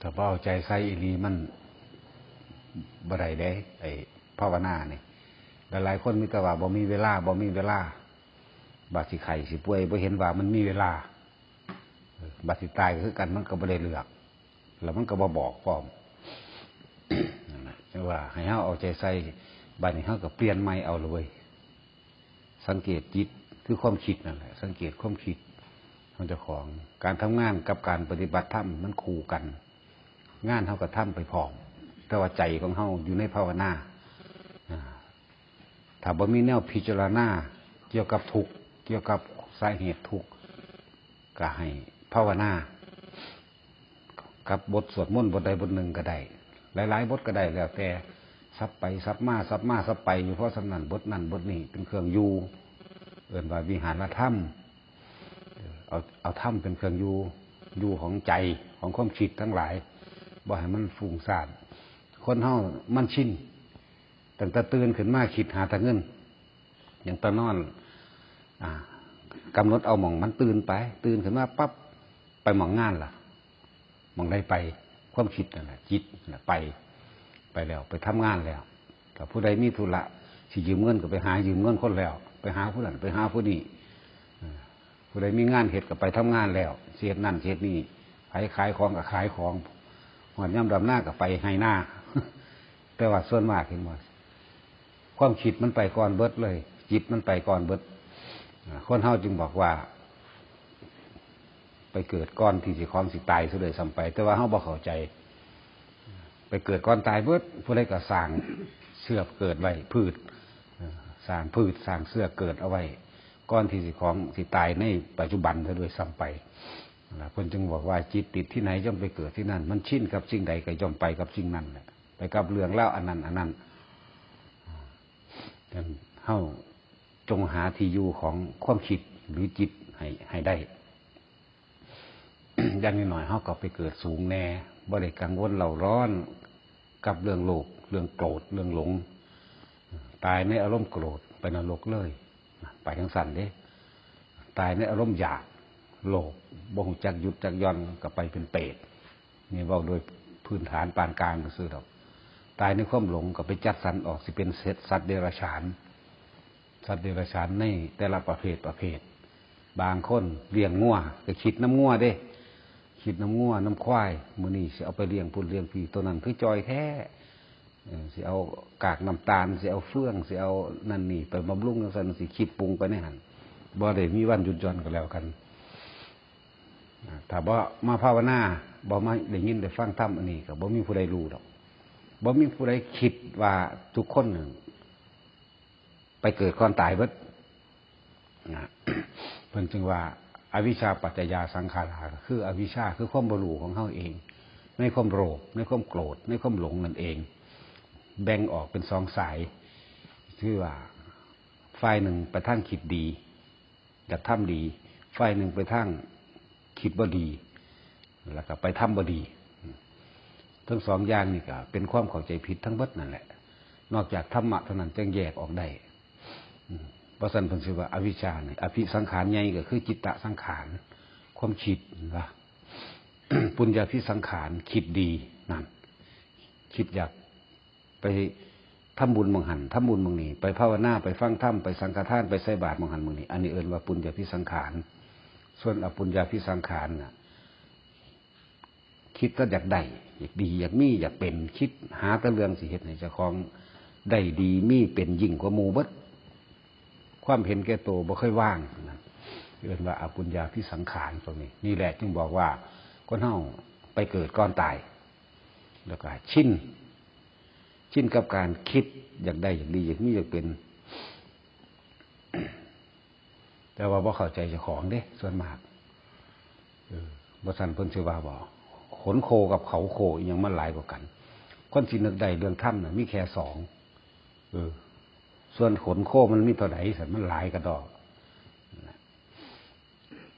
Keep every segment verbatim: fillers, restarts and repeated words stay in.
ถ้าบ่เอาใจใส่อีหลีมันบ่ได้เด้ ไอ้ภาวนานี่ หลายๆคนมีแต่ว่าบ่มีเวลา บ่มีเวลา บาดสิไข้สิป่วย บ่เห็นว่ามันมีเวลา เออ บาดสิตายก็คือกัน มันก็บ่ได้เลือก แล้วมันก็บ่บอกพร้อม นั่นน่ะ จั่งว่าให้เฮาเอาใจใส่ บาดนี้เฮาก็เปลี่ยนใหม่เอาละเว้ย สังเกตจิต คือความคิดนั่นแหละ สังเกตความคิดของเจ้าของ การทำงานกับการปฏิบัติธรรมมันคู่กัน งานเฮาก็ทำไปพร้อม แต่ว่าใจของเฮาอยู่ในภาวนา อ่า ถ้าบ่มีแนวพิจารณาเกี่ยวกับทุกข์ เกี่ยวกับสาเหตุทุกข์ ก็ให้ภาวนา กับบทสวดมนต์บทใดบทหนึ่งก็ได้ หลายๆบทก็ได้ แล้วแต่สับไปสับมา สับมาสับไปอยู่ เพราะฉะนั้นบทนั้นบทนี้เป็นเครื่องอยู่ เอิ้นว่าวิหารธรรม เออ เอา เอาธรรมเป็นเครื่องอยู่ อยู่ของใจ ของความคิดทั้งหลาย บ่ให้มันฟุ้งซ่าน คนเฮามันชิน ตั้งแต่ตื่นขึ้นมาคิดหาแต่เงิน อย่างตอนนอน อ่า กำหนดเอาหม่องมันตื่นไป ตื่นขึ้นมาปั๊บ ไปหม่องงานล่ะ หม่องใดไป ความคิดนั่นแหละ จิตนั่นแหละไป ไปแล้ว ไปทำงานแล้ว ถ้าผู้ใดมีธุระสิยืมเงินก็ไปหายืมเงินคนแล้ว ไปหาผู้นั้น ไปหาผู้นี้ เออ ผู้ใดมีงานเฮ็ดก็ไปทำงานแล้ว สิเฮ็ดนั่นสิเฮ็ดนี่ ไผขายของก็ขายของ ฮอดยามดำนาก็ไปไฮ่นา แต่ว่าส่วนมากเห็นบ่ ความคิดมันไปก่อนเบิดเลย จิตมันไปก่อนเบิด อ่า คนเฮาจึงบอกว่า ไปเกิดก่อนที่สิของสิตายซะด้วยซ้ำไป แต่ว่าเฮาบ่เข้าใจ ไปเกิดก่อนตายเบิด ผู้ใดก็สร้างเสื้อเกิดไว้ พืช เอ่อ สร้างพืช สร้างเสื้อเกิดเอาไว้ ก่อนที่สิของสิตายในปัจจุบันซะด้วยซ้ำไป นะ เพิ่นจึงบอกว่าจิตติดที่ไหนย่อมไปเกิดที่นั่น มันชินกับสิ่งใดก็ย่อมไปกับสิ่งนั้นแหละ ไปกับเรื่องราวอันนั้นอันนั้น อ่า ฉะนั้นเฮาจงหาที่อยู่ของความคิดหรือจิตให้ ให้ได้ อย่างน้อยๆเฮาก็ไปเกิดสูงแน่ บ่ได้กังวลเร่าร้อนกับเรื่องโลภ เรื่องโกรธ เรื่องหลง ตายในอารมณ์โกรธ ไปนรกเลย ไปจั่งซั้นเด้ ตายในอารมณ์อยาก โลภ บ่ฮู้จักหยุดจักหย่อน ก็ไปเป็นเปรต นี่เว้าโดยพื้นฐานปานกลางซื่อๆดอก ตายในความหลงก็ไปจัดสรรออกสิเป็นสัตว์เดรัจฉาน สัตว์เดรัจฉานในแต่ละประเภทประเภท บางคนเลี้ยงงัวก็คิดนำงัวเด้ คิดนำงัว นำควาย มื้อนี้สิเอาไปเลี้ยงพุ้นเลี้ยงพี้ ตัวนั้นคือจ่อยแท้ เออ สิเอากากน้ำตาล สิเอาเฟือง สิเอานั่นนี่ไปบำรุงจั่งซั้น สิคิดปรุงไปในหั้น บ่ได้มีวันหยุดหย่อนก็แล้วกัน อ่า ถ้าบ่มาภาวนา บ่มาได้ยินได้ฟังธรรมอันนี้ ก็บ่มีผู้ใดรู้ดอก บ่มีผู้ใดคิดว่าทุกคนนั่นไปเกิดก่อนตายเบิด นะ เพิ่นจึงว่า อวิชชาปัจจยาสังขารา ก็คืออวิชชา คือความบ่รู้ของเฮาเอง ในความโลภ ในความโกรธ ในความหลงนั่นเอง แบ่งออกเป็นสองสาย คือว่า ฝ่ายหนึ่งไปทางคิดดี อยากทำดี ฝ่ายหนึ่งไปทางคิดบ่ดี แล้วก็ไปทำบ่ดี ทั้งสองอย่างนี่ก็เป็นความเข้าใจผิดทั้งเบิดนั่นแหละ นอกจากธรรมะเท่านั้นจึงแยกออกได้ อืม เพราะฉะนั้นเพิ่นสิว่าอวิชชานี่ อภิสังขารใหญ่ก็คือจิตตสังขาร ความคิด เห็นปะ ปุญญาภิสังขาร คิดดีนั่น คิดอยากไปทำบุญหม่องหั้น ทำบุญหม่องนี้ ไปภาวนา ไปฟังธรรม ไปสังฆทาน ไปใส่บาตรหม่องหั้นหม่องนี้ อันนี้เอิ้นว่าปุญญาภิสังขาร ส่วนอปุญญาภิสังขารน่ะ คิดแต่อยากได้ อยากดี อยากมี อยากเป็น คิดหาแต่เรื่องสิเฮ็ดให้เจ้าของได้ดี มีเป็น ยิ่งกว่าหมู่เบิด ความเห็นแก่ตัวบ่เคยวางนะ เอิ้นว่าอปุญญาภิสังขารพวกนี้ นี่แหละจึงบอกว่าคนเฮาไปเกิดก่อนตาย แล้วก็ชิน ชินกับการคิดอยากได้ อยากดี อยากมี อยากเป็น แต่ว่าบ่เข้าใจเจ้าของเด้ ส่วนมาก เออ บ่ซั้นเพิ่นสิว่าบ่ ขนโคกับเขาโคอิหยังมันหลายกว่ากัน คนสินึกได้เรื่องธรรมน่ะมีแค่สอง เออ ส่วนขนโคมันมีเท่าใด ซั่นมันหลายกะด้อ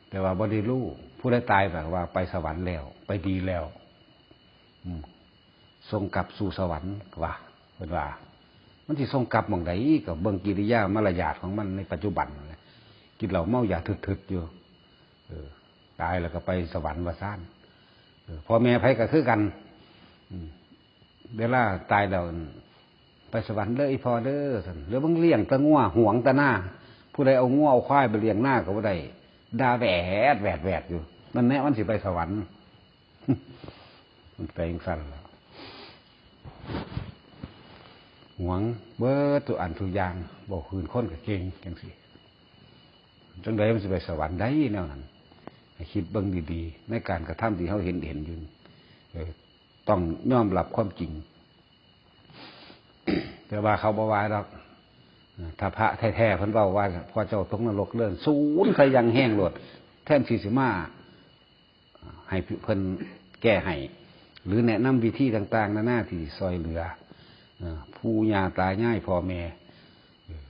แต่ว่าบ่ได้รู้ ผู้ใดตายแบบว่าไปสวรรค์แล้ว ไปดีแล้ว อืม ส่งกลับสู่สวรรค์ว่า เพิ่นว่า มันสิส่งกลับหม่องใด ก็เบิ่งกิริยามารยาทของมันในปัจจุบันนั่นแหละ กินเหล้าเมายาทึดๆอยู่ เออ ตายแล้วก็ไปสวรรค์ว่าซั่น เออ พ่อแม่ไผก็คือกัน อืม เวลาตายแล้ว ไปสวรรค์เด้ออีพ่อเด้อ ซั่น หรือบางเลี้ยงแต่งัว หวงแต่นา ผู้ใดเอางัวเอาควายไปเลี้ยงนาก็บ่ได้ ด่าแหวดแหวดแหวดอยู่ นั่นแหละมันสิไปสวรรค์ มันไปจั่งซั่นล่ะ หวงเบิดทุกอันทุกอย่าง บ่คืนคนก็เก่งจั่งซี้ จั่งใดมันสิไปสวรรค์ได้แนวนั้น ให้คิดเบิ่งดีๆ ในการกระทำที่เฮาเห็น เห็นอยู่ เออ ต้องยอมรับความจริง แต่ว่าเขาบ่ว่าดอก ถ้าพระแท้ๆ เพิ่นเว้าว่า พ่อเจ้าตกนรกเลิน สูนใส่อย่างแฮงโลด แทนที่สิมา ให้เพิ่นแก้ให้ หรือแนะนำวิธีต่างๆ นานาที่ซอยเหลือ เอ่อ ปู่ย่าตายายพ่อแม่ เออ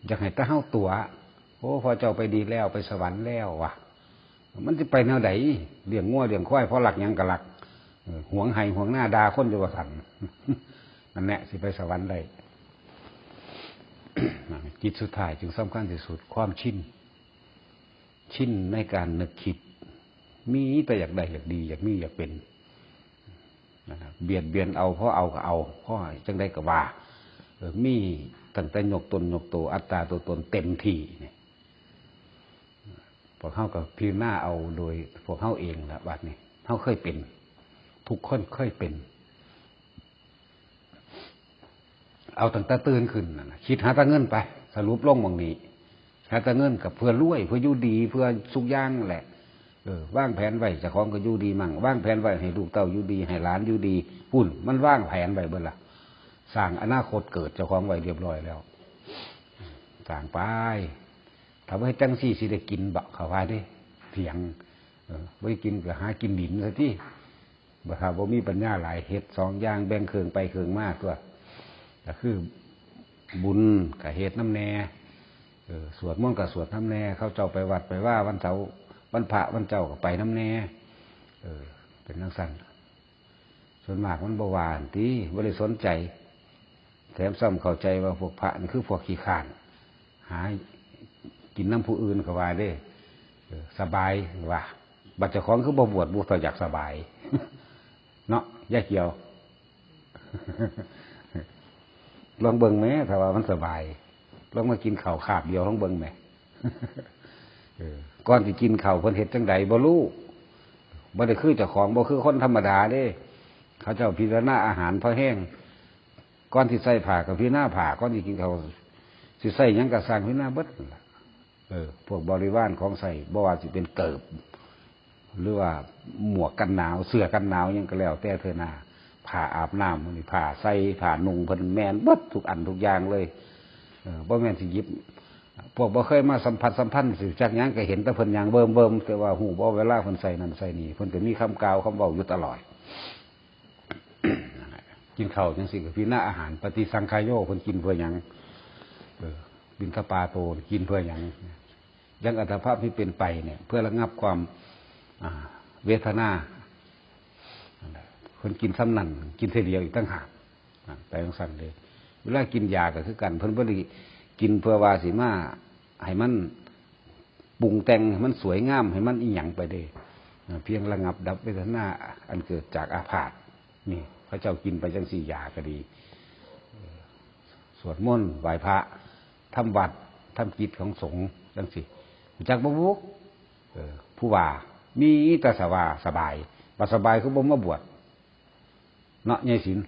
อยากให้แต่เฮาตั๋ว โอ้ พ่อเจ้าไปดีแล้ว ไปสวรรค์แล้วว่ะ มันสิไปแนวใด เลี้ยงงัวเลี้ยงควาย พอลักหยังก็ลัก เออ หวงไฮ่หวงนา ด่าคนอยู่ว่าซั่น นั่นแหละ สิไปสวรรค์ได้ จิตสุดท้ายจึงสำคัญที่สุด ความชิน ชินในการนึกคิด มีแต่อยากได้อยากดี อยากมีอยากเป็น นะครับ เบียดเบียนเอา พอเอาก็เอา พอจั่งใดก็ว่า เออ มีตั้งแต่ยกตนยกโต อัตตาตัวตนเต็มที่นี่ พวกเฮาก็พิจารณาเอาโดยพวกเฮาเองล่ะ บัดนี้ เฮาเคยเป็น ทุกคนเคยเป็น เอาตั้งแต่ตื่นขึ้นนั่นน่ะ คิดหาแต่เงินไป สรุปลงหม่องนี้ หาแต่เงินก็เพื่อรวย เพื่ออยู่ดี เพื่อทุกอย่างแหละ เออ วางแผนไว้ เจ้าของก็อยู่ดีมั่ง วางแผนไว้ให้ลูกเต้าอยู่ดี ให้หลานอยู่ดี พู้น มันวางแผนไว้เบิดล่ะ สร้างอนาคตเกิดเจ้าของไว้เรียบร้อยแล้ว สร้างไป ถ้าบ่เฮ็ดจั่งซี้สิได้กินบ่ เขาว่าเด้ เถียง เออ บ่ได้กินก็หากินดินซะติ บ่ ถ้าบ่มีปัญญาหลาย เฮ็ดสองอย่าง แบ่งครึ่งไปครึ่งมาตั๊ว ก็คือบุญก็เฮ็ดนำแหน่ เออ สวดมนต์ก็สวดนำแหน่ เขาเจ้าไปวัดไปวาวันเสาร์ วันพระวันเจ้าก็ไปนำแหน่ เออ เป็นจั่งซั้น ส่วนมากมันบ่ว่าหั่นติ บ่ได้สนใจ แถมซ้ำเข้าใจว่าพวกพระนี่คือพวกขี้คร้าน หากินนำผู้อื่นก็ว่าเด้ เออ สบายว่า บัดเจ้าของคือบ่บวช บ่ ถ้าอยากสบาย เนาะ ยายเขียว ลองเบิ่งแหม ถ้าว่ามันสบาย ลองมากินข้าวคาบเดียวลองเบิ่งแหม เออ ก่อนสิกินข้าวเพิ่นเฮ็ดจั่งใดบ่รู้ บ่ได้คือเจ้าของ บ่คือคนธรรมดาเด้ เขาเจ้าพิจารณาอาหารพอแฮง ก่อนสิใส่ผ้าก็พิจารณาผ้า ก่อนสิกินข้าว สิใส่หยังก็ซ่างพิจารณาเบิดนั่นล่ะ เออ พวกบริวารของใส่ บ่ว่าสิเป็นเกิบ หรือว่าหมวกกันหนาว เสื้อกันหนาวหยังก็แล้วแต่เถาะนา ผ้าอาบน้ำ นี่ ผ้าใส่ ผ้านุ่งเพิ่นแม่นเบิดทุกอันทุกอย่างเลย เออ บ่แม่นสิหยิบ พวกบ่เคยมาสัมผัสสัมพันธ์สิจักหยัง ก็เห็นแต่เพิ่นย่างเบิ่มๆ แต่ว่าฮู้บ่เวลาเพิ่นใส่นั่นใส่นี่ เพิ่นก็มีคำกล่าวคำเว้าอยู่ตลอด กินข้าวจั่งซี้ก็พิจารณาอาหาร ปฏิสังขายโย เพิ่นกินเพื่อหยัง เออ บิณฑบาตโต กินเพื่อหยัง ยังอัตภาพที่เป็นไปเนี่ย เพื่อระงับความ อ่า เวทนา เพิ่นกินส่ำนั้น กินเทื่อเดียวอีกต่างหาก อ่า ไปจั่งซั้นเด้ เวลากินยาก็คือกัน เพิ่นบ่ได้กินเพื่อว่าสิมาให้มันปรุงแต่งให้มันสวยงาม ให้มันอิหยังไปเด้ อ่า เพียงระงับดับเวทนาอันเกิดจากอาพาธ นี่ เขาเจ้ากินไปจั่งซี้ ยาก็ดี สวดมนต์ ไหว้พระ ทำวัตร ทำกิจของสงฆ์จั่งซี้ รู้จักบ่บุ เออ ผู้ว่า มีแต่สบาย สบาย บ่สบายคือบ่มาบวช เนาะ ยายศิลป์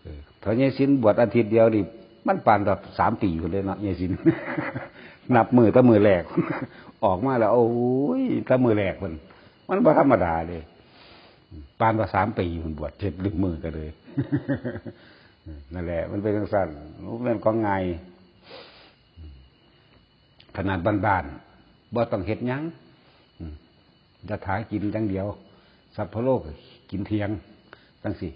เออ ถ้ายายศิลป์บวชอาทิตย์เดียวนี่ มันปานแบบสามปีพุ้นเด้เนาะ ยายศิลป์ นับมื้อแต่มื้อแรก ออกมาแล้ว โอ้ย แต่มื้อแรกพุ้น มันบ่ธรรมดาเด้ ปานว่าสามปีพุ้น บวชเฮ็ดเรื่องมื้อก็เลย นั่นแหละ มันเป็นจั่งซั้น มันบ่แม่นของง่าย ขนาดบ้านๆ บ่ต้องเฮ็ดหยัง อืม ยะถากินอย่างเดียว สัพพะโลก็กินเที่ยง จั่งซี้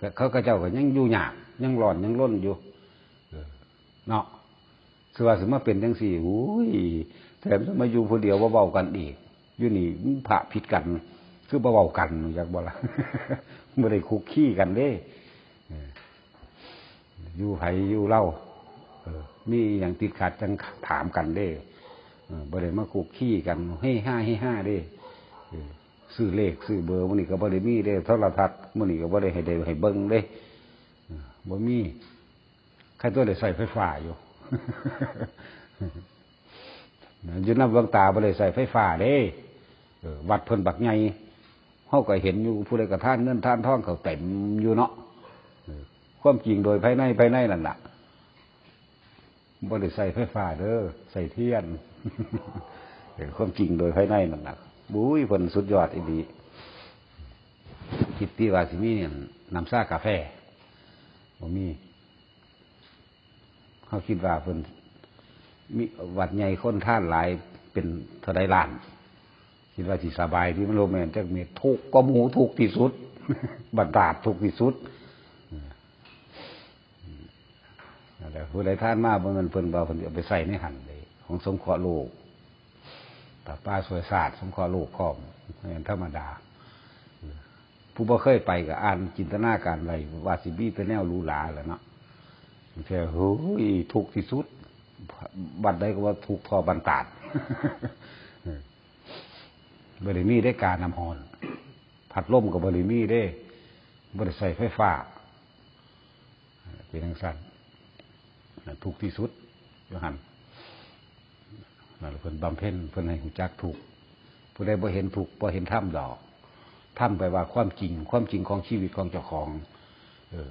ก็ เขา เขาเจ้าก็ยังอยู่ยาก ยังร้อน ยังรนอยู่ เออ เนาะ สิว่าสิมาเป็นจั่งซี้ โอ้ย แถมจะมาอยู่ผู้เดียวบ่เว้ากันอีก อยู่นี่พระผิดกัน คือบ่เว้ากัน จักบ่ล่ะ บ่ได้คุกคีกันเด้ เออ อยู่ไผอยู่ลาว เออ มีอิหยังติดขัดจั่งถามกันเด้ เออ บ่ได้มาคุกคีกัน เฮฮา เฮฮาเด้ เออ ซื้อเลขซื้อเบอร์ มื้อนี้ก็บ่ได้มีเด้ โทรทัศน์ มื้อนี้ก็บ่ได้ให้ได้ให้เบิ่งเด้ เออ บ่มี ใครตัวได้ใช้ไฟฟ้าอยู่ อยู่นำหลวงตาบ่ได้ใช้ไฟฟ้าเด้ เออ วัดเพิ่นบักใหญ่ เฮาก็เห็นอยู่ ผู้ใดก็ทานเงินทานทองเขาเต็มอยู่เนาะ เออ ความจริงโดยภายใน ภายในนั่นล่ะ บ่ได้ใช้ไฟฟ้าเด้อ ใช้เทียน เออ ความจริงโดยภายในนั่นล่ะ บุ้ย เพิ่นสุดยอดอีหลี คิดติว่าสิมีน้ำชากาแฟ บ่มี เฮาคิดว่าเพิ่นมีวัดใหญ่คนทานหลายเป็นเท่าใดล้าน คิดว่าสิสบายติ มันบ่แม่นจักเม็ด ทุกข์กว่าหมู่ ทุกข์ที่สุด บันดาลทุกข์ที่สุด นั่นแหละ ผู้ใดทานมาบ่แม่นเพิ่นว่าเพิ่นเอาไปใช้ในหั่นเด้ ของสงเคราะห์โลก ผ้าป่าช่วยชาติ สงเคราะห์โลกพร้อม บ่แม่นธรรมดา ผู้บ่เคยไปก็อ่านจินตนาการไว้ ว่าสิมีแต่แนวหรูหราแหละเนาะ แต่ เฮ้ย ทุกข์ที่สุด บัดใดก็ว่าทุกข์ท่อบันตาด บ่ได้มีได้กาน้ำร้อน พัดลมก็บ่ได้มีเด้ บ่ได้ใช้ไฟฟ้า เป็นจั่งซั้น ทุกข์ที่สุด อยู่หั่น นั่นล่ะ เพิ่นบำเพ็ญ เพิ่นให้รู้จักทุกข์ ผู้ใดบ่เห็นทุกข์ บ่เห็นธรรมดอก ธรรมแปลว่าความจริง ความจริงของชีวิตของเจ้าของ เออ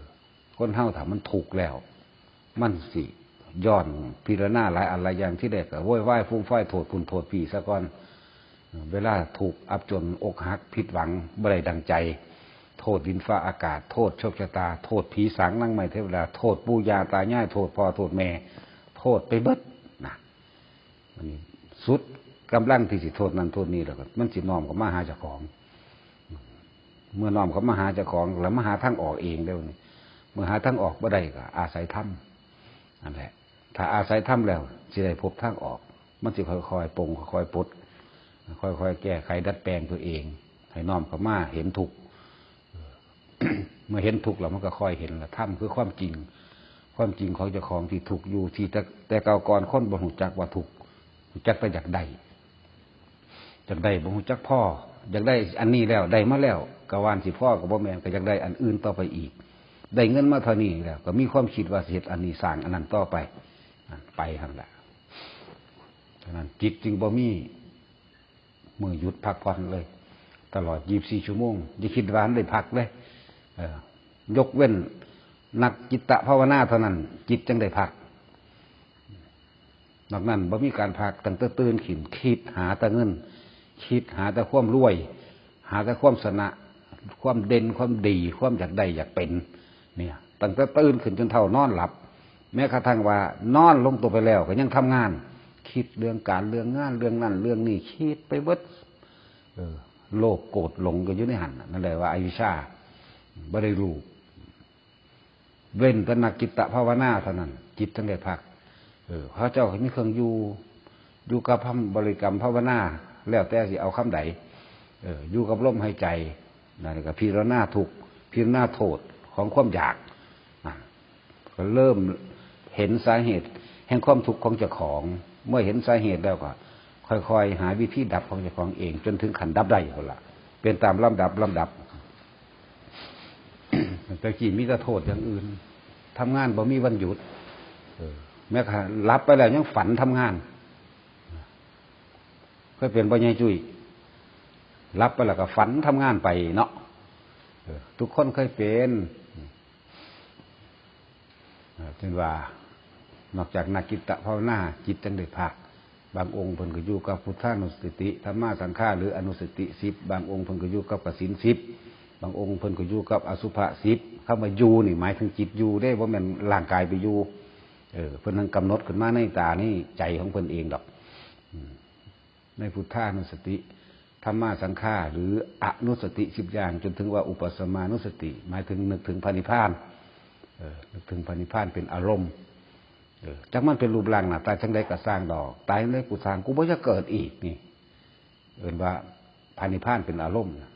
คนเฮาถ้ามันทุกข์แล้ว มันสิย้อนพิจารณาหลายอันหลายอย่าง ทีแรกก็โวยวายฟูมฟายโทษพุ้นโทษพี้ซะก่อน เวลาทุกข์อับจนอกหักผิดหวังบ่ได้ดังใจ โทษดินฟ้าอากาศ โทษโชคชะตา โทษผีสางนางไม้เทวดา โทษปู่ย่าตายาย โทษพ่อโทษแม่ โทษไปเบิดนะ อันนี้สุดกำลังที่สิโทษนั่นโทษนี่แล้วก็มันสิน้อมเข้ามาหาเจ้าของ เมื่อน้อมเข้ามาหาเจ้าของแล้วมาหาทางออกเองเด้อนี่ เมื่อหาทางออกบ่ได้ก็อาศัยธรรม นั่นแหละ ถ้าอาศัยธรรมแล้วสิได้พบทางออก มันสิค่อยๆปลงค่อยๆปลด ค่อยๆแก้ไขดัดแปลงตัวเอง ให้น้อมเข้ามาเห็นทุกข์ เมื่อเห็นทุกข์แล้วมันก็ค่อยเห็นละ ธรรมคือความจริง ความจริงของเจ้าของที่ทุกข์อยู่ ที่แต่ แต่เก่าก่อนคนบ่ฮู้จักว่าทุกข์ ฮู้จักแต่อยากได้ อยากได้บ่ฮู้จักพอ อยากได้อันนี้แล้ว ได้มาแล้ว ก็ว่าสิพอก็บ่แม่น ก็อยากได้อันอื่นต่อไปอีก ได้เงินมาเท่านี้แล้ว ก็มีความคิดว่าสิเฮ็ดอันนี้ สร้างอันนั้นต่อไป นั่นไปหั่นล่ะ ฉะนั้นจิตจึงบ่มีมื้อหยุดพักผ่อนเลย ตลอดยี่สิบสี่ชั่วโมง อย่าคิดว่ามันได้พักเลย เออ ยกเว้นนักจิตตภาวนาเท่านั้น จิตจั่งได้พัก นอกนั้นบ่มีการพัก ตั้งแต่ตื่นขึ้น คิดหาแต่เงิน คิดหาแต่ความรวย หาแต่ความชนะ ความเด่น ความดี ความอยากได้อยากเป็น เนี่ย ตั้งแต่ตื่นขึ้นจนเฒ่านอนหลับ แม้กระทั่งว่านอนลงตัวไปแล้วก็ยังทำงาน คิดเรื่องการเรื่องงาน เรื่องนั่นเรื่องนี้ คิดไปเบิด เออ โลภโกรธหลงก็อยู่ในหั่นน่ะ นั่นแหละว่าอวิชชา บ่ได้รู้ เว้นแต่นักจิตตภาวนาเท่านั้น จิตจั่งได้พัก เออ เขาเจ้ามีเครื่องอยู่ อยู่กับคำบริกรรมภาวนา แล้วแต่สิเอาคำใด เออ อยู่กับลมหายใจ นั่นก็พิจารณาทุกข์ พิจารณาโทษของความอยาก อ่ะ ก็เริ่มเห็นสาเหตุแห่งความทุกข์ของเจ้าของ เมื่อเห็นสาเหตุแล้วก็ค่อยๆหาวิธีดับของเจ้าของเอง จนถึงขั้นดับได้พุ้นละ เป็นตามลำดับ ลำดับ แต่กี้มีแต่โทษอย่างอื่น ทำงานบ่มีวันหยุด เออ แม้กระทั่งหลับไปแล้วยังฝันทำงาน เคยเป็นบ่ ยายจุ้ย หลับไปแล้วก็ฝันทำงานไปเนาะ เออ ทุกคนเคยเป็น เอ่อ เช่นว่า นอกจากนักจิตตภาวนา จิตจั่งได้พัก บางองค์เพิ่นก็อยู่กับพุทธานุสติ ธัมมาสังขา หรืออนุสติสิบ บางองค์เพิ่นก็อยู่กับกสิณสิบ บางองค์เพิ่นก็อยู่กับอสุภะสิบ คำว่าอยู่นี่หมายถึงจิตอยู่เด้ บ่แม่นร่างกายไปอยู่ เออ เพิ่นนั่งกำหนดขึ้นมาในตานี่ใจของเพิ่นเองดอก อืม ในพุทธานุสติ ธัมมาสังขา หรืออนุสติสิบอย่าง จนถึงว่าอุปสมานุสติ หมายถึงนึกถึงพระนิพพาน เออ นึกถึงพระนิพพานเป็นอารมณ์ เออ จักมันเป็นรูปร่างหน้าตาจั่งใดก็ซ่างดอก ตายแล้วกูซ่าง กูบ่อยากเกิดอีกนี่ เอิ้นว่าพระนิพพานเป็นอารมณ์นะ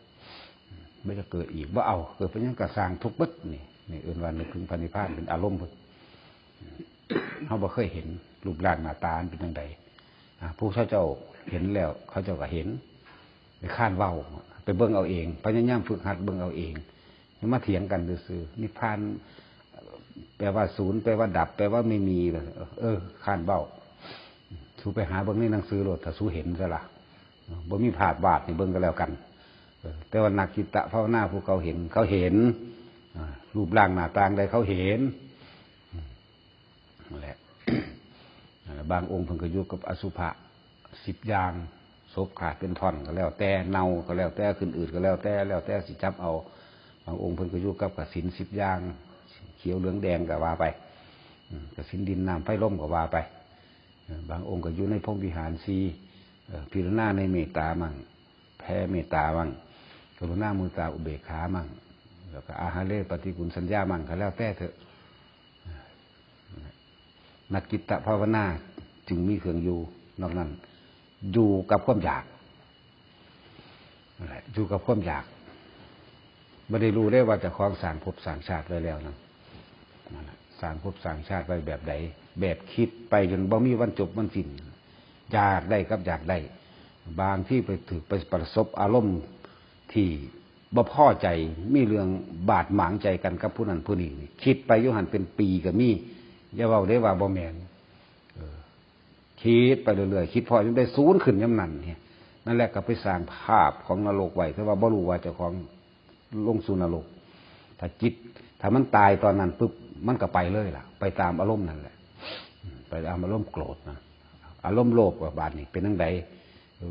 บ่อยากเกิดอีก บ่เอา เกิดไปหยังก็ซ่างทุกข์เบิดนี่ นี่เอิ้นว่านึกถึงพระนิพพานเป็นอารมณ์เพิ่น เฮาบ่เคยเห็นรูปร่างหน้าตามันเป็นจั่งใด อ่า ผู้เขาเจ้าเห็นแล้ว เขาเจ้าก็เห็น ไปค้านเว้า ไปเบิ่งเอาเอง พยายามฝึกหัดเบิ่งเอาเอง อย่ามาเถียงกันซื่อๆ นิพพาน แปลว่าศูนย์ แปลว่าดับ แปลว่าไม่มี เออ ค้านเว้า สูไปหาเบิ่งในหนังสือโลด ถ้าสูเห็นซะละ บ่มีภาพวาดให้เบิ่งก็แล้วกัน เออ แต่ว่านักจิตตภาวนาผู้เขาเห็น เขาเห็น อ่า รูปร่างหน้าตาใดเขาเห็น นั่นแหละ บางองค์เพิ่นก็อยู่กับอสุภะสิบอย่าง ศพขาดเป็นท่อนก็แล้วแต่ เน่าก็แล้วแต่ ขึ้นอืดก็แล้วแต่ แล้วแต่สิจับเอา บางองค์เพิ่นก็อยู่กับกสิณสิบอย่าง เขียวเหลืองแดงก็ว่าไป อืม กสิณดินน้ำไฟลมก็ว่าไป เออ บางองค์ก็อยู่ในพรหมวิหารสี่ เออ พิจารณาในเมตตามั่ง แผ่เมตตามั่ง กรุณามุทิตาอุเบกขามั่ง แล้วก็อาหาเรปฏิกุลสัญญามั่ง ก็แล้วแต่เถอะ นักจิตตภาวนาจึงมีเครื่องอยู่ นอกนั้น อยู่กับความอยาก นั่นแหละ อยู่กับความอยาก บ่ได้รู้ได้ว่าเจ้าของสร้างภพสร้างชาติไว้แล้วนะ นั่นแหละ สร้างภพสร้างชาติไว้แบบใด แบบคิดไปจนบ่มีวันจบวันสิ้น อยากได้กับอยากได้ บางทีไปถืกไปประสบอารมณ์ที่บ่พอใจ มีเรื่องบาดหมางใจกันกับผู้นั้นผู้นี้นี่ คิดไปอยู่หั่นเป็นปีก็มี อย่าเว้าได้ว่าบ่แม่น เออ คิดไปเรื่อยๆ คิดพอจนได้ศูนย์ขึ้นยามนั้นเนี่ย นั่นแหละก็ไปสร้างภาพของนรกไว้ แต่ว่าบ่รู้ว่าเจ้าของลงสู่นรก ถ้าจิต ถ้ามันตายตอนนั้นปุ๊บ มันก็ไปเลยล่ะ ไปตามอารมณ์นั่นแหละ ไปตามอารมณ์โกรธนะ อารมณ์โลภก็บาดนี้เป็นจั่งใด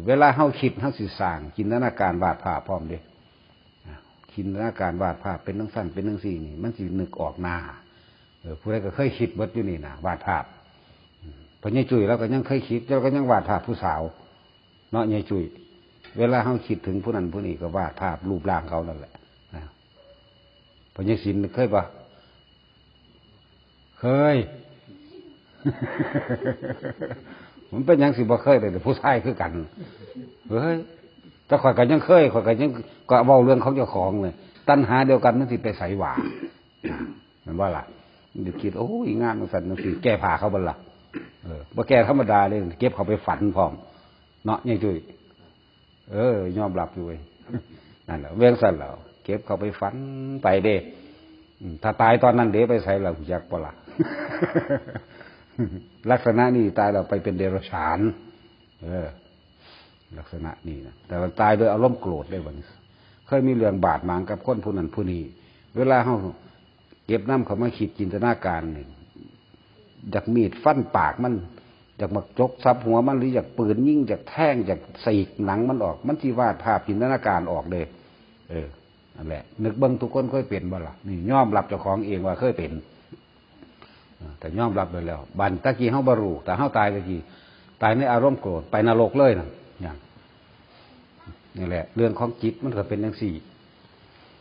เวลาเฮาคิด เฮาสิสร้างจินตนาการวาดภาพพร้อมเด้ จินตนาการวาดภาพเป็นจั่งซั้นเป็นจั่งซี้นี่ มันสินึกออกหน้า เออ ผู้ใดก็เคยคิดเบิดอยู่นี่นะ วาดภาพ อืม พ่อใหญ่จุ้ยเราก็ยังเคยคิด เราก็ยังวาดภาพผู้สาว เนาะ ยายจุ้ย เวลาเฮาคิดถึงผู้นั้นผู้นี้ก็วาดภาพรูปร่างเขานั่นแหละ นะ พ่อใหญ่ศิลป์เคยปะ เคย มันเป็นหยังสิบ่เคยเลย ผู้ชายคือกัน เฮ้ย แต่ข้อยก็ยังเคย ข้อยก็ยัง ก็เว้าเรื่องของเจ้าของเลย ตัณหาเดียวกันมันสิไปไสหว่า แม่นบ่ล่ะ มันสิคิด โอ้ย งานจั่งซั้นจั่งซี้ แก้ผ้าเขาบ่ล่ะ เออ บ่แก้ธรรมดาเลย เก็บเข้าไปฝันพร้อม เนาะ ยายจุ้ย เออ ยอมรับอยู่เว้ย นั่นแหละ เรื่องซั่นแล้ว เก็บเข้าไปฝันไปเด้ อืม ถ้าตายตอนนั้นเด้ ไปไสล่ะ ฮู้จักบ่ล่ะ ลักษณะนี้ตายแล้วไปเป็นเดรัจฉาน เออ ลักษณะนี้นะ แต่ว่าตายโดยอารมณ์โกรธได้บัดนี้ เคยมีเรื่องบาดหมางกับคนผู้นั้นผู้นี้ เวลาเฮาเก็บนำเข้ามาคิดจินตนาการนี่ อยากมีดฟันปากมัน อยากมาจกสับหัวมัน หรืออยากปืนยิง อยากแทง อยากฉีกหนังมันออก มันสิวาดภาพจินตนาการออกเลย เออ นั่นแหละ นึกเบิ่ง ทุกคนเคยเป็นบ่ล่ะ นี่ยอมรับเจ้าของเองว่าเคยเป็น เออ แต่ยอมรับไปแล้ว บัดตะกี้เฮาบ่รู้ แต่เฮาตายตะกี้ ตายในอารมณ์โกรธ ไปนรกเลยนะ อย่าง นี่แหละ เรื่องของจิตมันก็เป็นจั่งซี้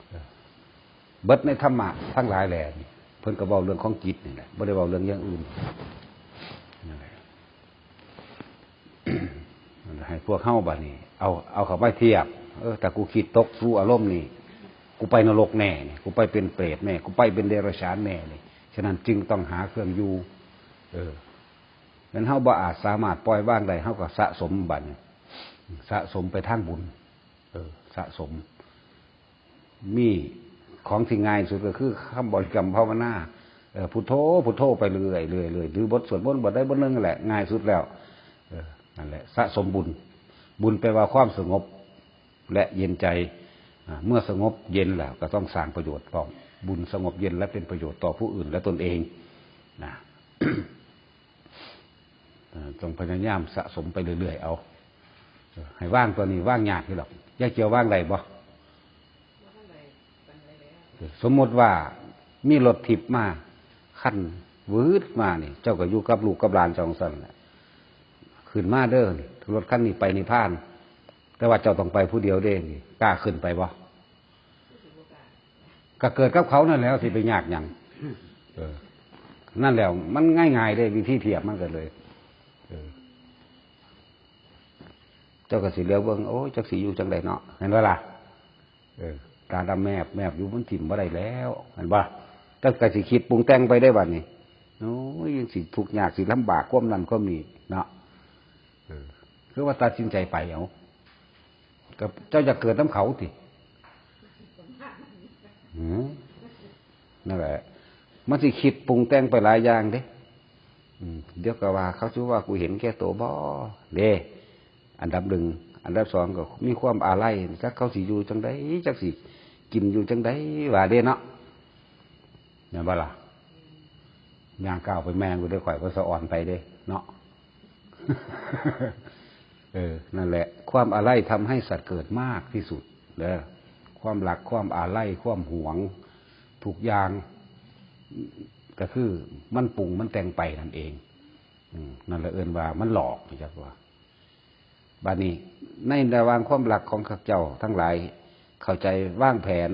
เออ เบิดในธรรมะทั้งหลายแหล่นี่ เพิ่นก็เว้าเรื่องของจิตนี่แหละ บ่ได้เว้าเรื่องอย่างอื่น นั่นแหละ ให้พวกเฮาบัดนี้ เอา เอาเข้าไปเทียบ เออ ถ้ากูคิดตกสู่อารมณ์นี่ กูไปนรกแน่นี่ กูไปเป็นเปรตแน่ กูไปเป็นเดรัจฉานแน่นี่ ฉะนั้นจึงต้องหาเครื่องอยู่ เออ นั้นเฮาบ่อาจสามารถปล่อยวางได้ เฮาก็สะสมบัดนี้ สะสมไปทางบุญ เออ สะสม มีของที่ง่ายสุดก็คือคำบริกรรมภาวนา เออ พุทโธ พุทโธไปเรื่อยๆ เรื่อยๆ หรือบทสวดมนต์บทใดบทหนึ่งนั่นแหละ ง่ายสุดแล้ว เออ นั่นแหละ สะสมบุญ บุญแปลว่าความสงบ และเย็นใจ อ่า เมื่อสงบเย็นแล้วก็ต้องสร้างประโยชน์พร้อม บุญสงบเย็นและเป็นประโยชน์ต่อผู้อื่นและตนเอง นะ เอ่อ ต้องพยายามสะสมไปเรื่อยๆ เอา เออ ให้วางตัวนี้วางยากอยู่ดอก ยายเจียววางได้บ่ สมมติว่ามีรถทิพย์มา คันวืดมานี่ เจ้าก็อยู่กับลูกกับหลานเจ้าจั่งซั้นแหละ ขึ้นมาเด้อ รถคันนี้ไปนิพพาน แต่ว่าเจ้าต้องไปผู้เดียวเด้นี่ กล้าขึ้นไปบ่ ก็เกิดกับเขานั่นแหละ สิไปยากหยัง เออ นั่นแหละ มันง่ายๆ เด้ วิธีเทียบมันก็เลย เออ เจ้าก็สิเหลียวเบิ่ง โอ้ย จักสิอยู่จั่งใดเนาะ เห็นบ่ล่ะ เออ ตาดำแมบแมบอยู่ มันถิ่มบ่ได้แล้ว เห็นบ่ เจ้าก็สิคิดปรุงแต่งไปได้บัดนี้ โอ้ย ยังสิทุกข์ยาก สิลำบาก ความนั้นความนี้เนาะ เออ คือว่าตัดสินใจไปเอา ก็เจ้าอยากเกิดนำเขาติ อืม นั่นแหละ มันสิคิดปรุงแต่งไปหลายอย่างเด้ อืม เดี๋ยวก็ว่าเขาสิว่ากูเห็นแก่ตัวบ่ เด้ อันดับหนึ่ง อันดับสองก็มีความอาลัย จักเขาสิอยู่จั่งใด จักสิกินอยู่จั่งใด ว่าเด้เนาะ แม่นบ่ล่ะ ย่างก้าวไปแม่งกูได้ข่อยก็สะออนไปเด้เนาะ เออ นั่นแหละ ความอาลัยทำให้สัตว์เกิดมากที่สุดเด้อ ความรัก ความอาลัย ความหวง ทุกอย่าง ก็คือมันปรุงมันแต่งไปนั่นเอง อืม นั่นแหละเอิ้นว่ามันหลอก จักว่า บัดนี้ ในระหว่างความรักของข้าพเจ้าทั้งหลาย เข้าใจวางแผน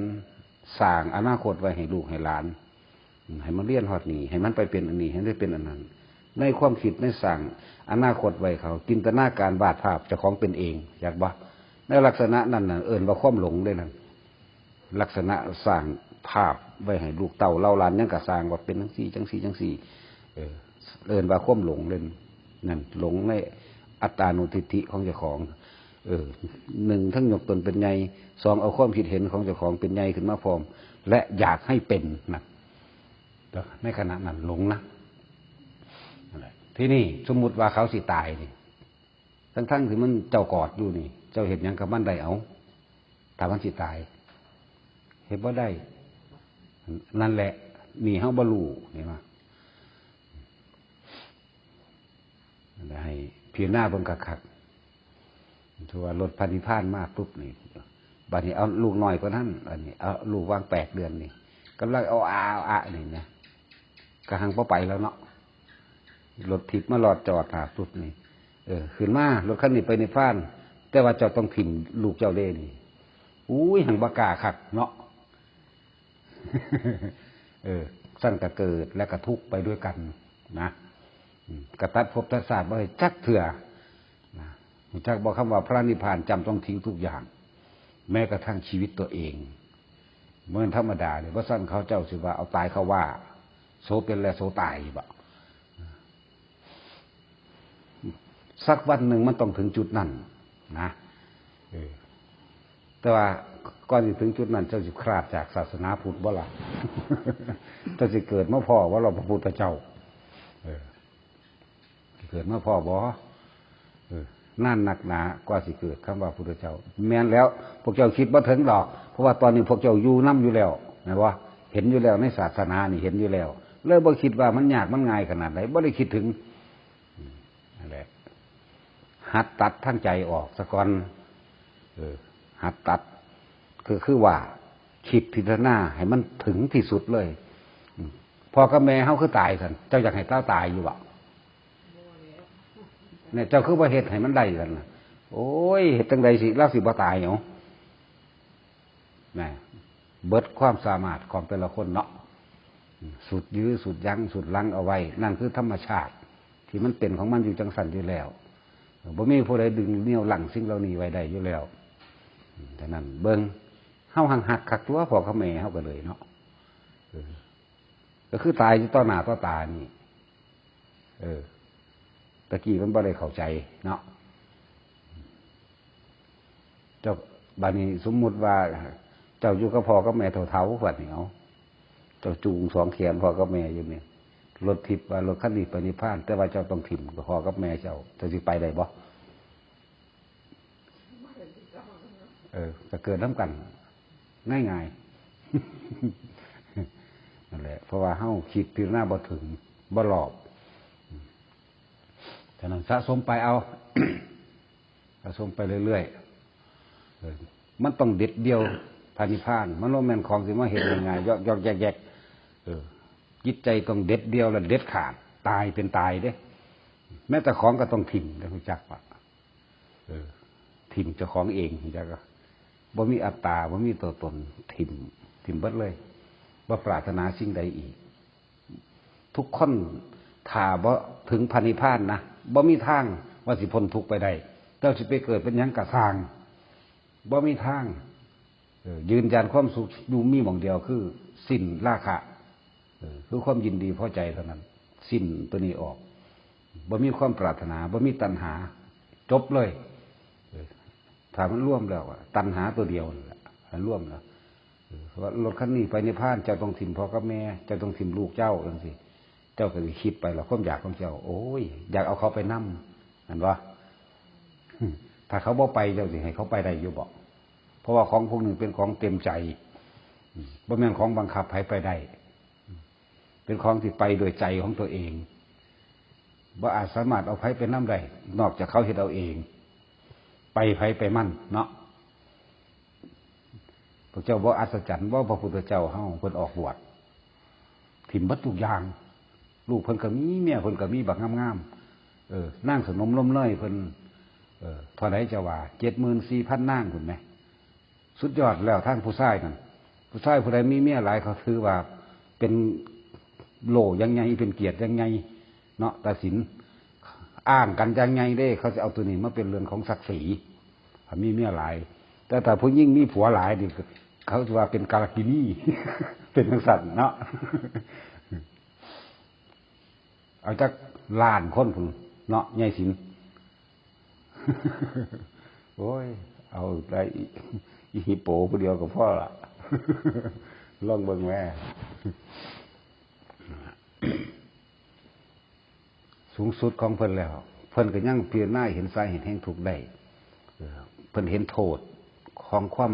สร้างอนาคตไว้ให้ลูกให้หลาน ให้มันเรียนฮอดนี่ ให้มันไปเป็นอันนี้ ให้ได้เป็นอันนั้น ในความคิดในสร้างอนาคตไว้เขา จินตนาการวาดภาพเจ้าของเป็นเอง อยากบ่ ในลักษณะนั้นน่ะ เอิ้นว่าความหลงเด้นั่น ลักษณะสร้างภาพไว้ให้ลูกเต้าเหล่าหลานหยังก็สร้างว่าเป็นจังซี่ จังซี่ จังซี่ เออ เอิ้นว่าความหลงเด้ นั่น หลงในอัตตานุทิฏฐิของเจ้าของ เออ หนึ่ง ทั้งยกตนเป็นใหญ่ สอง เอาความคิดเห็นของเจ้าของเป็นใหญ่ขึ้นมาพร้อม และอยากให้เป็นนะ ในขณะนั้นหลงนะ นั่นแหละ ทีนี้สมมุติว่าเขาสิตายนี่ ทั้งๆที่มันเจ้ากอดอยู่นี่ เจ้าเฮ็ดหยังกับมันได้ เอา ถ้ามันสิตาย เฮ็ดบ่ได้ นั่นแหละ นี่เฮาบ่รู้ เห็นบ่ ให้พิจารณาเบิ่งคักๆ ถือว่ารถพระนิพพานมาปุ๊บนี่ บัดนี้เอาลูกน้อยกว่านั้น อันนี้เอาลูกวางแปดเดือนนี่ กำลังเอาอาเอาอะนี่นะ กะหังบ่ไปแล้วเนาะ รถทิพย์มาลอดจอดหาปุ๊บนี่ เออ ขึ้นมา รถคันนี้ไปนิพพาน แต่ว่าเจ้าต้องถิ่มลูกเจ้าเด้นี่ อุ้ย หังบ่กล้าคักเนาะ เออ ซั่นก็เกิดและก็ทุกข์ไปด้วยกันนะ อืม กะตัดภพตัดชาติบ่ได้จักเทื่อนะ รู้จักบ่คำว่าพระนิพพานจำต้องทิ้งทุกอย่าง แม้กระทั่งชีวิตตัวเอง บ่แม่นธรรมดาเด้ บ่ซั่นเขาเจ้าสิว่าเอาตายเข้าว่า โสเป็นและโสตายบ่ สักวันหนึ่งมันต้องถึงจุดนั้นนะ เออ แต่ว่าก่อนสิถึงจุดนั้น เจ้าสิขาดจากศาสนาพุทธบ่ล่ะ เจ้าสิเกิดมาพ้อบ่ล่ะพระพุทธเจ้า เออ เกิดมาพ้อบ่ เออ นานนักหนากว่าสิเกิดคำว่าพุทธเจ้า แม่นแล้ว พวกเจ้าคิดบ่ถึงดอก เพราะว่าตอนนี้พวกเจ้าอยู่นำอยู่แล้ว แม่นบ่ เห็นอยู่แล้ว ในศาสนานี่เห็นอยู่แล้ว เลยบ่คิดว่ามันยากมันง่ายขนาดใด บ่ได้คิดถึง อืม นั่นแหละ หัดตัดทางใจออกซะก่อน เออ หัดตัด คือ คือว่า คิดพิจารณาให้มันถึงที่สุดเลย อืม พ่อกับแม่เฮาคือตายซั่น เจ้าอยากให้เฮาตายอยู่บ่ เนี่ย เจ้าคือบ่เฮ็ดให้มันได้ซั่นน่ะ โอ้ย เฮ็ดจั่งใดสิ ลาวสิบ่ตาย เอา นะ เบิดความสามารถของแต่ละคนเนาะ สุดยื้อ สุดยั้ง สุดลั้งเอาไว้ นั่นคือธรรมชาติ ที่มันเป็นของมันอยู่จั่งซั่นอยู่แล้ว บ่มีผู้ใดดึงเหนี่ยวรั้งสิ่งเหล่านี้ไว้ได้อยู่แล้ว ฉะนั้นเบิ่ง เฮาหังฮักคักตัวพ่อกับแม่เฮาก็เลยเนาะ เออ ก็คือตายอยู่ต่อหน้าต่อตานี่ เออ ตะกี้มันบ่ได้เข้าใจเนาะ เจ้า บัดนี้สมมุติว่า เจ้าอยู่กับพ่อกับแม่เฒ่าๆ บัดนี้ เอา เจ้าจูงสองแขนพ่อกับแม่อยู่นี่ รถทิพย์ว่ารถคันนี้ไปนิพพาน แต่ว่าเจ้าต้องถิ่มพ่อกับแม่เจ้า เจ้าสิไปได้บ่ เออ ก็เกิดนำกัน ง่ายๆ นั่นแหละ เพราะว่าเฮาคิดพิจารณาบ่ถึง บ่รอบ ฉะนั้นสะสมไปเอา สะสมไปเรื่อยๆ เออ มันต้องเด็ดเดี่ยวพระนิพพาน มันบ่แม่นของสิมาเฮ็ดง่ายๆ ยอกๆ แยกๆ เออ จิตใจต้องเด็ดเดี่ยวและเด็ดขาด ตายเป็นตายเด้ แม้แต่ของก็ต้องถิ่ม ได้รู้จักปะ เออ ถิ่มเจ้าของเอง รู้จักปะ บ่มีอัตตา บ่มีตัวตน ถิ่ม ถิ่มเบิดเลย บ่ปรารถนาสิ่งใดอีก ทุกคนถ้าบ่ถึงพระนิพพานนะ บ่มีทางว่าสิพ้นทุกข์ไปได้ เจ้าสิไปเกิดเป็นหยังก็ซ่าง บ่มีทาง เออ ยืนยันความสุขอยู่มีหม่องเดียวคือสิ้นราคะ เออ คือความยินดีพอใจเท่านั้น สิ้นตัวนี้ออก บ่มีความปรารถนา บ่มีตัณหา จบเลย เออ ถ้ามันรวมแล้วอะ ตัณหาตัวเดียวนั่นแหละ มันรวมแล้ว เออ ว่ารถคันนี้ไปนิพพาน เจ้าต้องถิ่มพ่อกับแม่ เจ้าต้องถิ่มลูกเจ้าจังซี่ เจ้าก็สิคิดไปแล้ว ความอยากของเจ้า โอ้ย อยากเอาเขาไปนำ แม่นบ่ ถ้าเขาบ่ไป เจ้าสิให้เขาไปได้อยู่บ่ เพราะว่าของพวกนี้เป็นของเต็มใจ อืม บ่แม่นของบังคับให้ไปได้ เป็นของที่ไปโดยใจของตัวเอง บ่อาจสามารถเอาไผไปนำได้ นอกจากเขาเฮ็ดเอาเอง ไปไผไปมันเนาะ พวกเจ้าบ่อัศจรรย์บ่ พระพุทธเจ้าเฮาเพิ่นออกบวช ถิ่มเบิดทุกอย่าง ลูกเพิ่นก็มี เมียเพิ่นก็มีบักงามๆ เออ นางสนมลมเลยเพิ่น เออ เท่าใดเจ้าว่า เจ็ดหมื่นสี่พันนางพุ้นแหม สุดยอดแล้วทางผู้ชายนั่น ผู้ชายผู้ใดมีเมียหลายเขาถือว่าเป็นโล่อย่างใหญ่ เป็นเกียรติอย่างใหญ่เนาะ ตัดสินอ้างกันอย่างใหญ่เด้ เขาสิเอาตัวนี้มาเป็นเรื่องของศักดิ์ศรี ถ้ามีเมียหลาย แต่ถ้าผู้หญิงมีผัวหลายนี่ เขาสิว่าเป็นกาลกินี เป็นจังซั่นเนาะ เอาจักล้านคนพุ้นเนาะ ใหญ่สิน โอ้ย เอาได้อี อีฮิปโปผู้เดียวก็พอละ ลองเบิ่งแหม สูงสุดของเพิ่นแล้ว เพิ่นก็ยังพิจารณาเห็นสาเหตุแห่งทุกข์ได้ เออ เพิ่นเห็นโทษของความ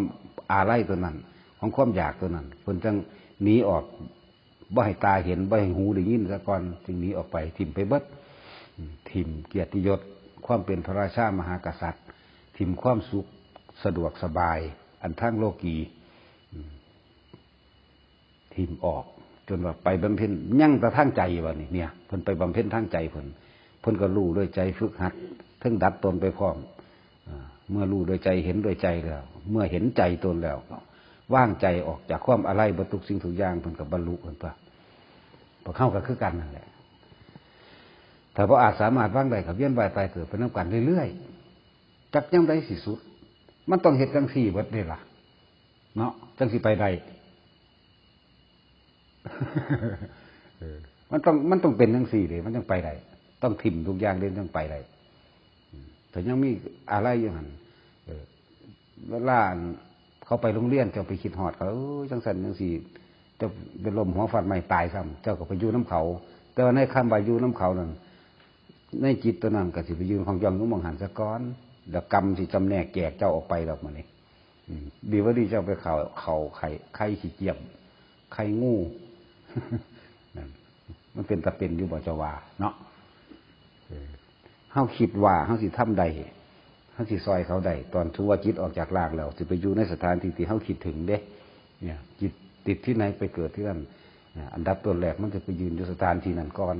อาลัยตัวนั้น ของความอยากตัวนั้น เพิ่นจั่งหนีออก บ่ให้ตาเห็น บ่ให้หูได้ยินซะก่อน จึงหนีออกไป ถิ่มไปเบิด อืม ถิ่มเกียรติยศ ความเป็นพระราชามหากษัตริย์ ถิ่มความสุขสะดวกสบาย อันทางโลกี อืม ถิ่มออก จนว่าไปบำเพ็ญ ยังแต่ทางใจบัดนี้ เนี่ย เพิ่นไปบำเพ็ญทางใจเพิ่น เพิ่นก็รู้ด้วยใจ ฝึกหัด เทิงดัดตนไปพร้อม อ่า เมื่อรู้ด้วยใจ เห็นด้วยใจแล้ว เมื่อเห็นใจตนแล้ว วางใจออกจากความอาลัยเบิดทุกสิ่งทุกอย่าง เพิ่นก็บรรลุเพิ่นตัว พวกเฮาก็คือกันนั่นแหละ ถ้าบ่อาจสามารถวางได้ก็เวียนว่ายตายเกิดไปนำกันเรื่อยๆ จักยามใดสิสุด มันต้องเฮ็ดจั่งซี้เบิดเด้ล่ะ เนาะ จั่งสิไปได้ เออ มันต้อง มันต้องเป็นจั่งซี้เด้ มันจั่งไปได้ ต้องถิ่มทุกอย่างเด้ จั่งไปได้ อืม ถ้ายังมีอาลัยอยู่หั่น เออ เวลาอันเขาไปโรงเรียน เจ้าไปคิดฮอดเขา เอ้ย จั่งซั่นจั่งซี้ เจ้าเป็นลมหัวฟาดไม้ตายซ้ำ เจ้าก็ไปอยู่นำเขา แต่ว่าในคำว่าอยู่นำเขานั่น ในจิตตัวนั้นก็สิไปยืนของย่องอยู่หม่องหั่นซะก่อน แล้วกรรมสิจำแนกแจกเจ้าออกไปดอกมื้อนี้ อืม ดีบ่ดีเจ้าไปเข้า เข้าไข่ ไข่ขี้เกียจ ไข่งู นั่น มันเป็นตาเป็นอยู่บ่เจ้าว่าเนาะ เออ เฮาคิดว่าเฮาสิทำได้ เฮาสิซ่อยเขาได้ ตอนถือว่าจิตออกจากร่างแล้ว สิไปอยู่ในสถานที่ที่เฮาคิดถึงเด้ เนี่ย จิตติดที่ไหนไปเกิดที่นั่น เนี่ย อันดับต้นแรกมันจะไปยืนอยู่สถานที่นั้นก่อน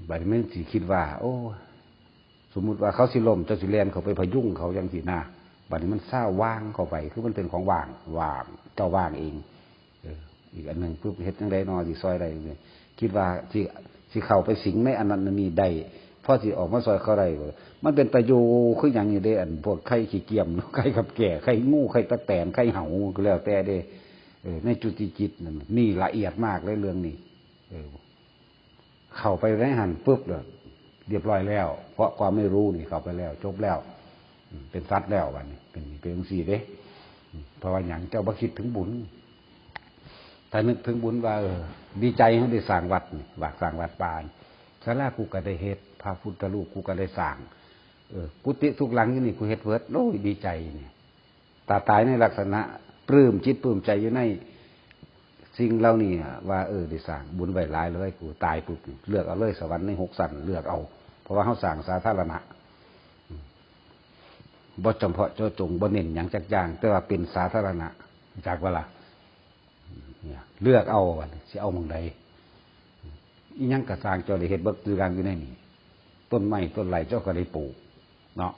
บัดนี้มันสิคิดว่า โอ้ สมมุติว่าเขาสิล้ม เจ้าสิแล่นเข้าไปพยุงเขาจั่งซี้นะ บัดนี้มันซาวว่างเข้าไป คือมันเป็นของว่าง ว่าง เจ้าว่างเอง เออ อีกอันหนึ่งปุ๊บ เฮ็ดจั่งใดน้อ สิซ่อยได้ คิดว่าสิ สิเข้าไปสิงในอันนั้นอันนี้ได้ พอสิออกมาซ่อยเขาได้ มันเป็นตาอยู่คือหยังนี่เด้ อันพวกไข่ขี้เกียจ ไข่กับแก่ ไข่งู ไข่ตั๊กแตน ไข่เหา ก็แล้วแต่เด้ เออ ในจุติจิตนั่น นี่ละเอียดมากเลยเรื่องนี้ เออ เข้าไปในหั่นปุ๊บเลย เรียบร้อยแล้ว เพราะความไม่รู้นี่เข้าไปแล้ว จบแล้ว อืม เป็นสัตว์แล้วบัดนี้ เป็น เป็นจั่งซี้เด้ อืม เพราะว่าหยัง เจ้าบ่คิดถึงบุญ ถ้านึกถึงบุญว่า เออ ดีใจเฮาได้สร้างวัดนี่ ว่าสร้างวัดป่านี่ ศาลากูก็ได้เฮ็ด พระพุทธรูปกูก็ได้สร้าง เออ กุฏิทุกหลังอยู่นี่กูเฮ็ดเบิด โอ้ย ดีใจนี่ ถ้าตายในลักษณะปลื้มจิตปลื้มใจอยู่ในสิ่งเหล่านี้อะ ว่า เออ ได้สร้างบุญไว้หลายเลย กูตายปุ๊บ เลือกเอาเลย สวรรค์ในหกชั้น เลือกเอา เพราะว่าเฮาสร้างสาธารณะ บ่จำเพาะเจาะจง บ่เน้นหยังจักอย่าง แต่ว่าเป็นสาธารณะ จักว่าล่ะ เนี่ย เลือกเอาว่าสิเอาหม่องใด อีหยังก็สร้าง เจ้าได้เฮ็ดเบิดทุกอย่างอยู่ในนี่ ต้นไม้ต้นไรเจ้าก็ได้ปลูก เนาะ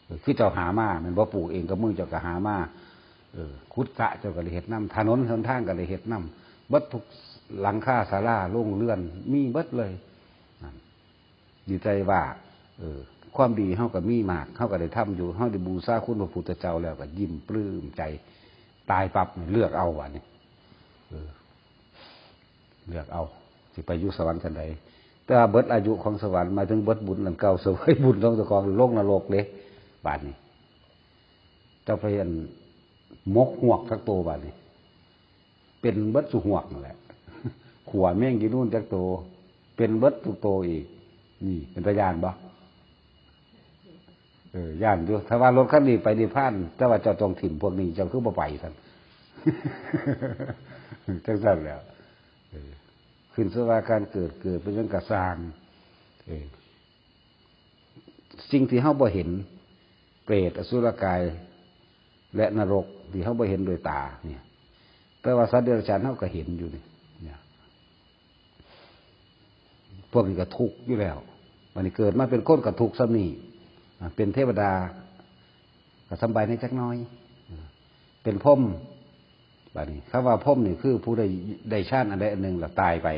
เออ คือเจ้าหามา แม่นบ่ ปลูกเองกับมือเจ้าก็หามา เออ ขุดสระเจ้าก็ได้เฮ็ดนำ ถนนหนทางก็ได้เฮ็ดนำ เบิดทุกหลังคาศาลา โรงเรือน มีเบิดเลย นั่น ดีใจว่า เออ ความดีเฮาก็มีมาก เฮาก็ได้ทำอยู่ เฮาได้บูชาคุณพระพุทธเจ้าแล้วก็ยิ้มปลื้มใจ ตายปั๊บนี่เลือกเอาบัดนี้ เออ เลือกเอา สิไปอยู่สวรรค์ชั้นใด แต่ว่าเบิดอายุของสวรรค์ หมายถึงเบิดบุญอันเก่า เสวยบุญของเจ้าของ ลงนรกเด้ บาดนี้ เจ้าไปอันหมกฮวกจักโตบาดนี้ เป็นเบิดสู่ฮวกนั่นแหละ ขัวแมงจีนูนจักโต เป็นเบิดสู่โตอีก นี่เป็นตาย่านบ่ เออ ย่านอยู่ ถ้าว่ารถคันนี้ไปนิพพาน แต่ว่าเจ้าต้องถิ่มพวกนี้ เจ้าคือบ่ไปซั่น จังซั่นแหล้ว เออ ขึ้นสู่ว่าการเกิด เกิดเป็นหยังกะซ่าง เออ สิ่งที่เฮาบ่เห็น เปรต อสุรกาย และนรก ที่เฮาบ่เห็นด้วยตาเนี่ย แต่ว่าสัตว์เดรัจฉานเฮาก็เห็นอยู่นี่ เนี่ย พวกนี้ก็ทุกข์อยู่แล้ว บัดนี้เกิดมาเป็นคนก็ทุกข์ส่ำนี้ อ่า เป็นเทวดา ก็สำบายแหน่จักหน่อย อ่า เป็นพรหม บัดนี้ คำว่าพรหมนี่คือผู้ได้ ได้ฌานอันใดอันหนึ่งแล้วตายไป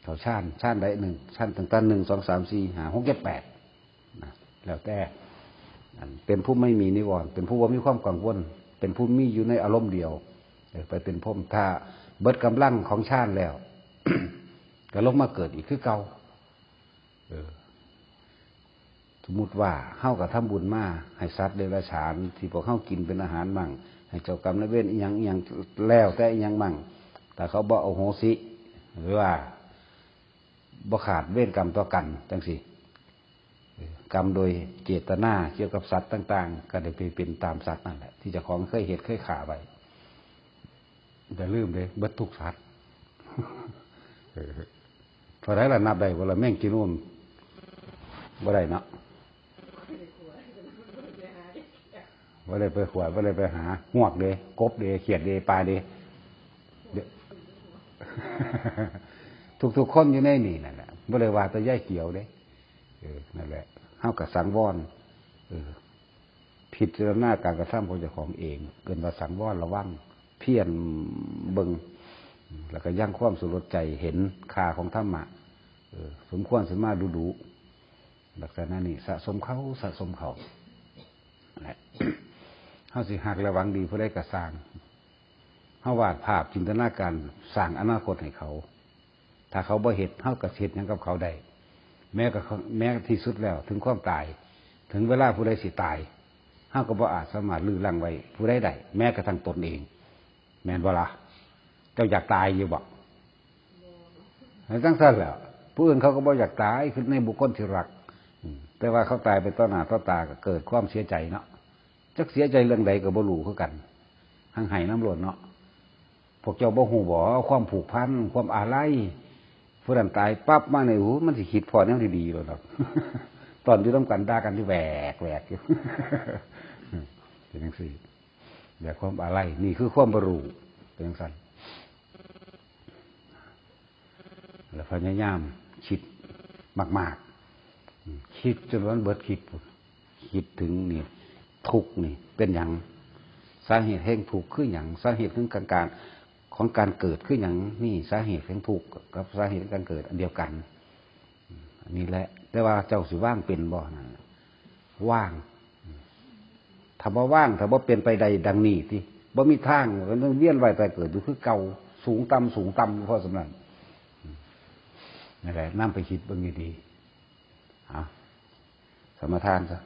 เข้าฌาน ฌานใดหนึ่ง ฌานตั้งแต่หนึ่ง สอง สาม สี่ ห้า หก เจ็ด แปด นะ แล้วแต่ อันเป็นผู้ไม่มีนิวรณ์ เป็นผู้บ่มีความกังวล เป็นผู้มีอยู่ในอารมณ์เดียว เออ ไปเป็นพรหม ถ้าเบิดกำลังของฌานแล้ว ก็ลงมาเกิดอีกคือเก่า เออ สมมุติว่าเฮาก็ทำบุญมาให้สัตว์เดรัจฉานที่พวกเฮากินเป็นอาหารมั่ง ให้เจ้ากรรมนายเวรอิหยังอิหยัง แล้วแต่อิหยังมั่ง ถ้าเขาบ่อโหสิ หรือว่าบ่ขาดเวรกรรมต่อกันจังซี้ เออ กรรมโดยเจตนาเกี่ยวกับสัตว์ต่างๆ ก็ได้ไปเป็นตามสัตว์นั่นแหละ ที่เจ้าของเคยเฮ็ดเคยฆ่าไว้ อย่าลืมเด้ เบิดทุกสัตว์ เออ เท่าใดล่ะ นับได้บ่ล่ะ แมงจีนูน บ่ได้เนาะ บ่ได้ไปขวด บ่ได้ไปหา ฮวกเด้ กบเด้ เขียดเด้ ปลาเด้ เดี๋ยว ทุกๆคนอยู่ในนี่นั่นแหละ บ่ได้ว่าแต่ยายเขียวเด้ เออ นั่นแหละ เฮาก็สังวร เออ พิจารณาการกระทำของเจ้าของเอง เอิ้นว่าสังวรระวัง เพียรเบิ่ง แล้วก็ยังความสลดใจเห็นค่าของธรรมะ เออ สมควรสิมาดูๆ ลักษณะนี้ สะสมเข้า สะสมเข้า แหละ เฮาสิฮักและหวังดีผู้ใดก็ซ่าง เฮาวาดภาพจินตนาการสร้างอนาคตให้เขา ถ้าเขาบ่เฮ็ด เฮาก็สิเฮ็ดหยังกับเขาได้ แม้กระทั่ง แม้ที่สุดแล้ว ถึงความตาย ถึงเวลาผู้ใดสิตาย เฮาก็บ่อาจสามารถรื้อรั้งไว้ผู้ใดได้ แม้กระทั่งตนเอง แม่นบ่ล่ะ เจ้าอยากตายอยู่บ่ จังซั่นแหละ ผู้อื่นเขาก็บ่อยากตาย คือในบุคคลที่รัก อืม แต่ว่าเขาตายไปต่อหน้าต่อตาก็เกิดความเสียใจเนาะ จักเสียใจเรื่องใดก็บ่รู้คือกัน หังไห้นำโลดเนาะ พวกเจ้าบ่ฮู้บ่ ความผูกพัน ความอาลัย ผู้นั้นตายปั๊บมานี่ โอ้ มันสิคิดพ้อแนวดีๆโลดดอก ตอนอยู่นำกันด่ากันที่แหวกๆอยู่ เป็นจังซี่ อย่าความอาลัย นี่คือความบ่รู้ เป็นจังซั่น แล้วพยายามคิดมากๆ อืม คิดจนวันเบิดคิดพุ้น คิดถึงนี่ ทุกข์นี่เป็นหยัง สาเหตุแห่งทุกข์คือหยัง สาเหตุของการ ของการเกิดคือหยัง นี่สาเหตุแห่งทุกข์กับสาเหตุของการเกิดอันเดียวกัน อันนี้แหละ แต่ว่าเจ้าสิวางเป็นบ่นั่นน่ะ วาง ถ้าบ่วาง ถ้าบ่เป็นไปได้ดังนี้ติ บ่มีทาง ก็ต้องเวียนว่ายตายเกิดอยู่คือเก่า สูงต่ำ สูงต่ำอยู่พอส่ำนั้น นั่นแหละ นำไปคิดเบิ่งดีๆ เอา สมาทานซะ